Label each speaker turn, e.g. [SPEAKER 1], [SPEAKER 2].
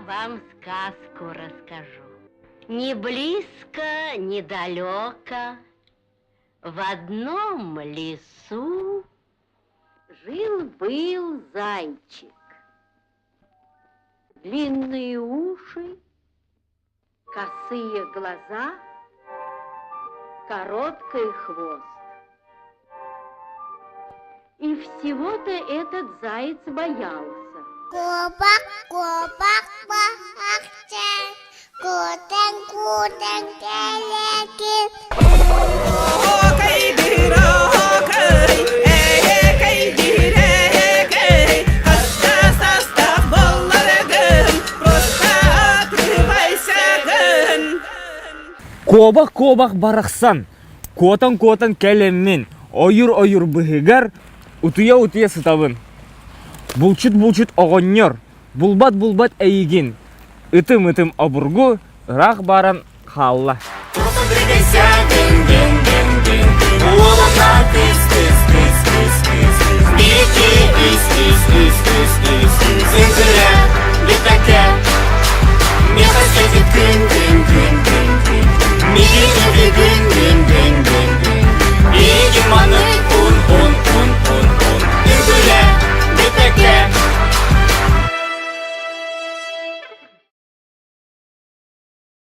[SPEAKER 1] вам сказку расскажу. Не близко, не далеко, в одном лесу жил-был зайчик. Длинные уши, косые глаза, короткий хвост. И всего-то этот заяц боялся.
[SPEAKER 2] Куобах, куобах баһахчан, куотан куотан кэлэкин.
[SPEAKER 3] Куобах-куобах барахсан, куотан-куотан кэлэммин, ойур-ойур быһыгар утуйа-утуйа сытабын. Булчут-булчут оҕонньор, булбат-булбат эйигин, ытым-ытым обургу ыраах баран хаалла.